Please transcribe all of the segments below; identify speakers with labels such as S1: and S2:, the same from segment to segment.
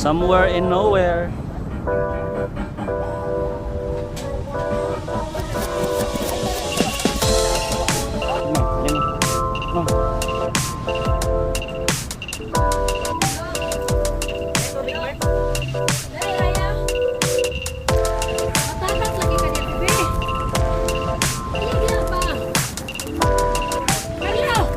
S1: Somewhere in nowhere. Ma'am, lima. Ma'am.
S2: Dali, Raya. Matatas lagi ka niya, bebe. Ayaw niya pa. Carlo!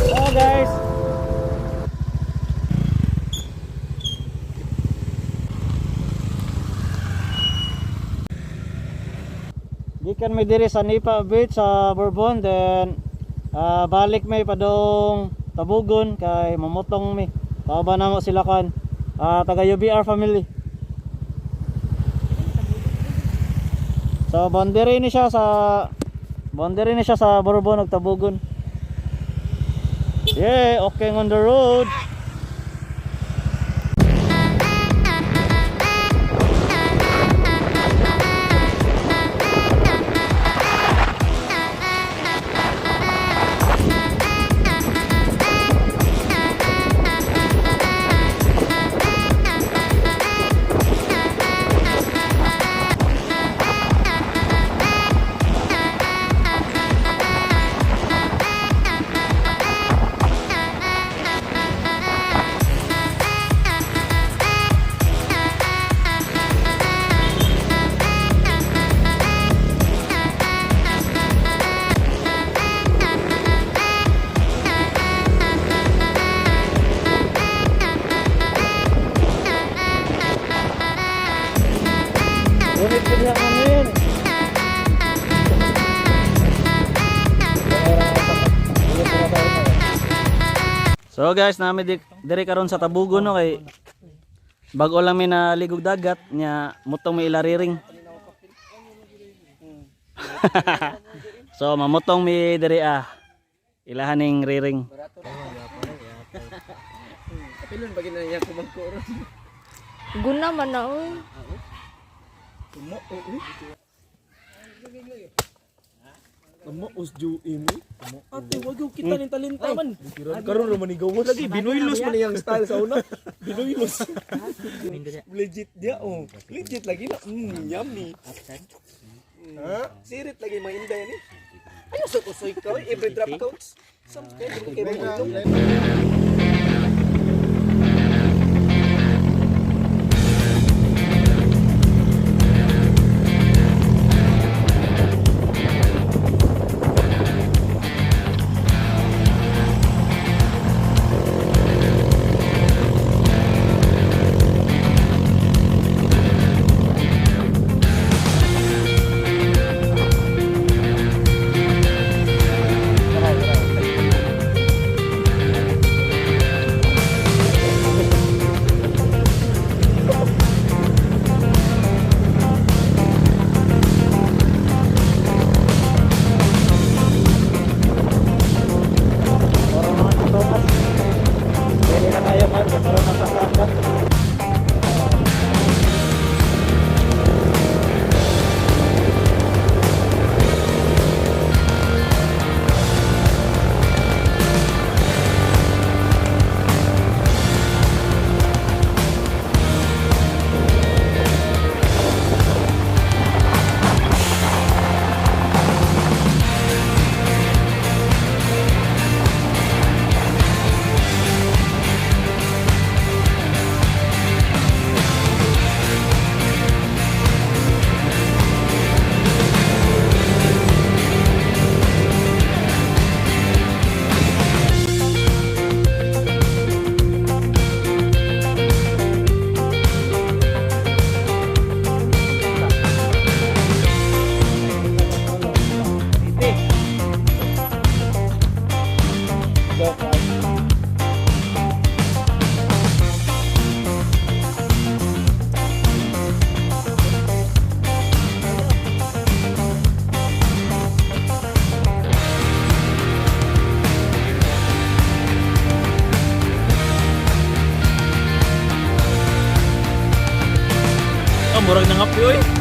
S1: Hello, guys. Gikan mi diri sa Nipa Beach sa Bourbon, then balik may padong Tabugon kay mamutong mi. Kauban namo sila kan taga UBR family. So boundary ni siya sa Bourbon ug Tabugon. Yeah, okay on the road. Unit ko diha ngayon. So guys, nami diri karon sa Tabugon, no, kay bago lang mi naligog dagat nya mutong mi ilariring. So mamutong mi diri ah. Ilahan ning riring.
S3: Pilon ba ginaya kumangko ron?
S2: Guna man na, oy.
S3: Tumo, uy. Tamo us ju imi. Ate, wag yung kita ning talenta man. Karon ra man igawas. Lagi binuylos man iyang style sa una. Binuylos. Legit dia oh. Legit lagi na. Yummy. Ha? Sirit lagi mga inday ni. Ayaw sa usoy ka, oy. Every drop counts. Some kay kay mga ilong. Langap yoy.